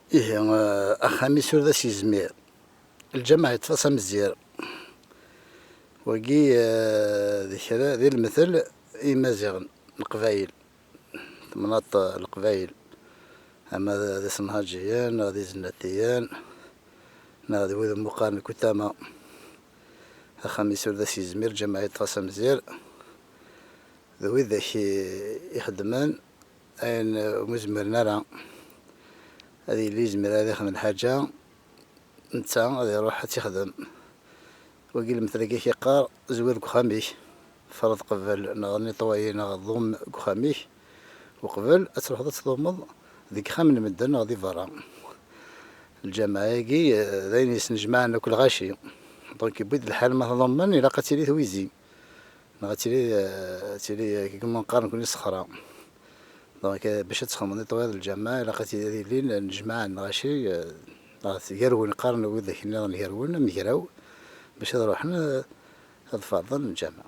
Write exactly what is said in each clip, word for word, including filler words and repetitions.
Ihi, eh, axxam-is ur d as-yezmir. Lǧameɛ yeṭṭef-as amzir. Wagi, eh, d kra, d lemtel i Imaziɣen, Leqbayel. Temnaḍt, eh, Leqbayel. Ama d, d isenhaǧiyen, neɣ d izennatiyen, neɣ d wid umi qqaren kutama. Axxam-is ur d as-yezmir, lǧameɛ yeṭṭef-as amzir. D widak i, ixeddmen ayen umi zmiren ara. Ad yili yezmer ad ixdem lḥaǧa, netta ad iruḥ ad tt-ixdem. Wagi lemtel-agi k-yeqqar, zwir deg uxxam-ik, freḍ qbel, neɣ niṭwayi, neɣ ḍum deg uxxam-ik, uqbel ad truḥeḍ ad tḍumeḍ deg ixxamen n medden neɣ di berra. Lǧameɛ-agi, eh, d ayen yesnejmaɛen akk lɣaci. Donc, yewwi-d lḥal ma tḍummen, ilaq ad tili twizi. Neɣ ad tili, eh, ad tili, eh, kif ma neqqar nekni ṣṣexra. Donc, eh, bac ad txedmeḍ nettoyage d lǧameɛ, ilaq ad tili, ad ilin nejmaɛen lɣaci, eh, neɣ gar-wen, qqaren widak nniḍen gar-wen, amegraw, bac ad ruḥen, eh, ad ferḍen lǧameɛ.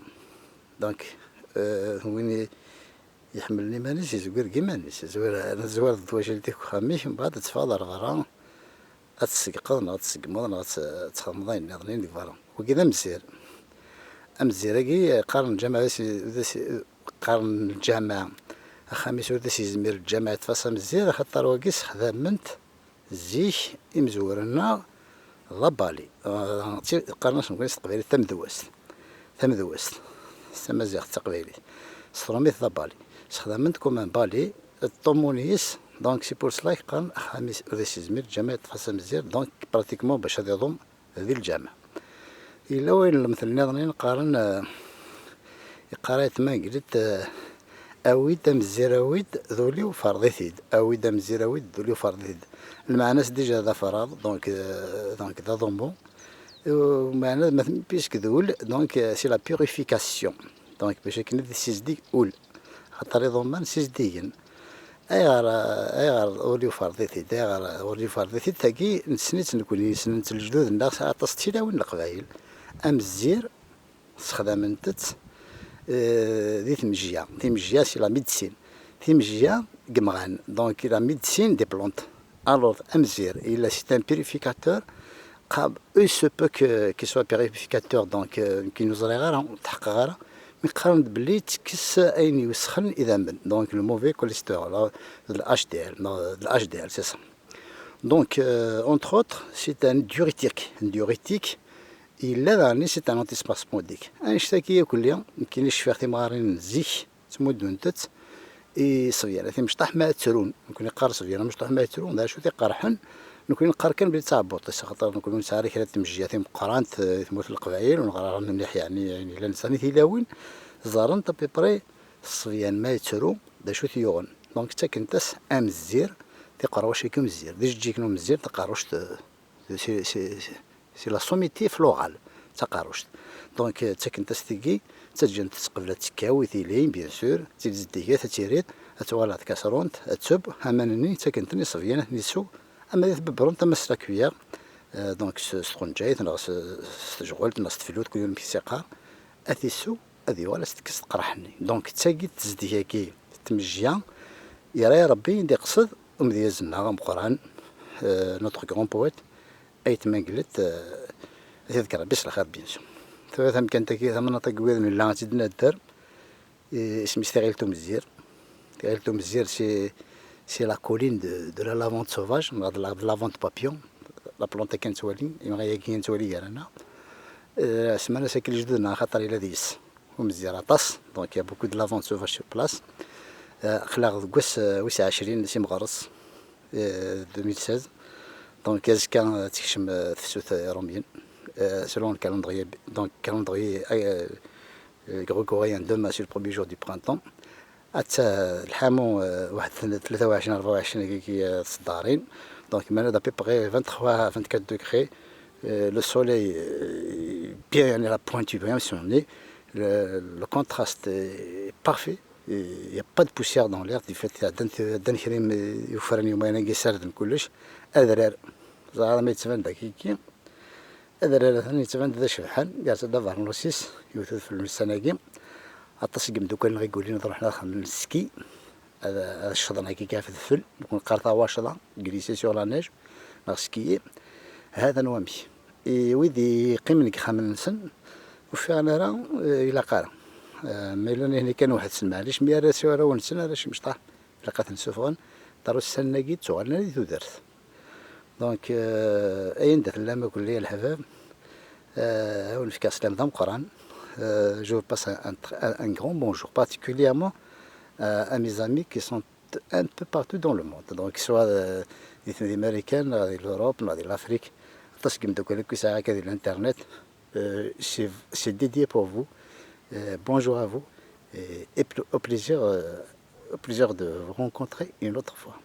Donc, eh, win i iḥemmlen iman-is, yezwir deg iman-is, yezwir, eh, tezwireḍ twacult-ik deg uxxam-ik, mbeɛd ad teffɣeḍ ar berra, ad tessegqeḍ neɣ ad tseggmeḍ neɣ ad t-, ad txedmeḍ ayen nniḍen deg berra. Wagi d amzir. Amzir-agi, eh, qqaren lǧameɛ d as-, d as-, qqaren lǧameɛ, axxam-is ur d as-yezmir, lǧameɛ yeṭṭef-as amzir, axaṭer wagi ssexdamen-t zik imezwura-nneɣ la bali. Eh, ti-, qqaren-as nekkni s teqbaylit tamedwazt. Tamedwazt. S tamaziɣt d taqbaylit. S trumit la bali. Ssexdamen-t comme un bali, ṭṭummun-is, donc c'est pour cela i qqaren axxam-is ur d as-yezmir, lǧameɛ yeṭṭef-as amzir, donc pratiquement bac ad iḍum di lǧameɛ. Yella wayen lemtel nniḍen i qqaren, eh, yeqqar-it tmanglit, eh, awi-d amzir, awi-d d ul-iw, ferḍ-it-id. Awi-d amzir, awi-d d ul-iw, ferḍ-it-id. Lmeɛna-s déjà d afraḍ, donc, eh, donc d aḍummu. Eh, meɛna ma t-, puisque d ul, donc, eh, c'est la purification. Donc, bac akken ad yessizdig ul. Axaṭer iḍumman ssizdigen. Ayɣer, ayɣer ul-iw ferḍ-it-id? Ayɣer ul-iw ferḍ-it-id? Tagi nessen-itt nekkni, ssnen-tt lejdud-nneɣ, aṭas n tilawin n Leqbayel. Amzir, ssexdament-tt, eh, di tmejja. Timejja, c'est la médecine. Timejja n yemɣan. Donc, la médecine des plantes. Alors, amzir, il, c'est un purificateur. Qab, il se peut que, qu'il soit purificateur, donc, euh, nekki ur ẓriɣ ara, ur tḥeqqeɣ ara. Mi qqaren-d belli yettekkes ayen iwesxen idammen, donc le mauvais cholestérol, euh, de l'H D L, non, de l'H D L, c'est ça. Donc, euh, entre autres, c'est un diurétique. Un diurétique, yella daɣen, c'est un antispasmodique. Annect-agi akk-nni, nekkini cfiɣ timɣarin n zik, ttmuddunt-tt i ṣṣebyan. Timecṭaḥ ma ttrun, nekkni qqar ṣṣebyan amecṭuḥ ma ttrun, d acu t-iqerḥen? Nekkni neqqar kan belli d taɛebbuḍt-is, axaṭer nekkni ur nesɛi ara kra n tmejja timeqqrant, eh, i tmurt n Leqbayel, ur neɣri ara mliḥ, yeɛni, ayen yellan sani tilawin, ẓẓaren-t à peu près ṣṣebyan ma yettru, d acu t-yuɣen. Donc, ttakkent-as amzir, tiqerwac-agi umzir, d ijeǧǧigen umzir, taqerruct, eh, c'est, c'est, c'est, c'est la sommité florale, d taqerruct. Donc, eh, ttakkent-as tigi, ttaǧǧant-tt qbel ad tekkaw i tili, bien sûr, d tili zeddiget, ad tirid, ad tuɣal ɣer tkasrunt, ad tebb, aman-nni ttakkent-ten i ṣṣebyan, ad ten-isew, ama di tbebrunt, ama s la cuillère, eh, donc s, s tqenǧayt, neɣ s, s tejɣult, neɣ s teflut, kul yiwen amek i s-iqqar, ad t-isew, ad yuɣal ad s-tekkes teqraḥ-nni. Donc, d tagi tezdeg-agi, tmejja, yerra Rebbi i d-iqsed umedyaz-nneɣ ameqqran, eh, notre grand poète, Ayt Manglet, eh, ad t-iḍegger Rebbi s lxir, bien sûr. Tura tamkant-agi, tamnaḍt-agi wid nella ad tt-id-nadder, eh, isem-is Tiɣilt Umezzir. Tiɣilt Umezzir, c'est, c'est la colline de, de la lavande sauvage, neɣ de la, de la lavande papillon, la plante akken nettwali, imɣi-agi nettwali gar-aneɣ. Eh, semman-as akka lejdud-nneɣ, axaṭer yella deg-s umezzir aṭas, donc il y a beaucoup de lavande sauvage sur place. Eh, aql-aɣ deg wass, eh, wis ɛecrin si Meɣres, eh, deux mille seize. Donc, azekka, eh, ad tekcem, eh, tefsut, eh, Iṛumyen, eh, selon le calendrier, donc, calendrier, eh, eh, grégorien, demain, c'est le premier jour du printemps. Atta lḥamu, eh, waḥed tlata u ɛecrin, rebɛa u ɛecrin agi, eh, tseddarin. Donc, il y a à peu près vingt-trois à vingt-quatre degrés. Eh, le soleil, eh, bien, il y a la pointe, bien, si on est. Le, le contraste est parfait. Il y a pas de poussière dans l'air, du fait, ddan, ddan kra n yufrar yumayen-agi ssarden kullec. Adrar, ẓer ma yettban-d akka. Adrar atan yettban-d d acebḥan, yerza-d abeṛnus-is, yewwet udfel n ussan-agi. Aṭas n yimeddukal-nneɣ i yulin ad ruḥen ad xedmen ski. Ad, ad ccḍen akka ɣef udfel, nekkni neqqar tawacḍa, glisser sur la neige, neɣ skier. Hatan wamek. I wid yeqqimen deg yixxamen-nsen, ur ffiɣen ara, eh, ilaq ara. Eh, ma yella nehni kan weḥd-sen, maɛlic, mi ara s warraw-nsen, ara cmecṭaḥ, ilaq ad ten-ssuffɣen, ḍar ussan-agi ttuɣalen ara di tudert. Donc, euh, ayen da tellam akk lli a leḥbab, euh, ad wen-fkeɣ sslam d ameqqran. Euh, je vous passe un, un, un grand bonjour, particulièrement, euh, à mes amis qui sont un peu partout dans le monde. Donc, soit, euh, di, di Marikan, neɣ di l'Europe, neɣ di l'Afrique. Aṭas n yimeddukal akk i sɛiɣ akka di l'internet. Euh, c'est, c'est dédié pour vous. Euh, bonjour à vous. Et, et pl-, au plaisir, euh, au plaisir de vous rencontrer une autre fois.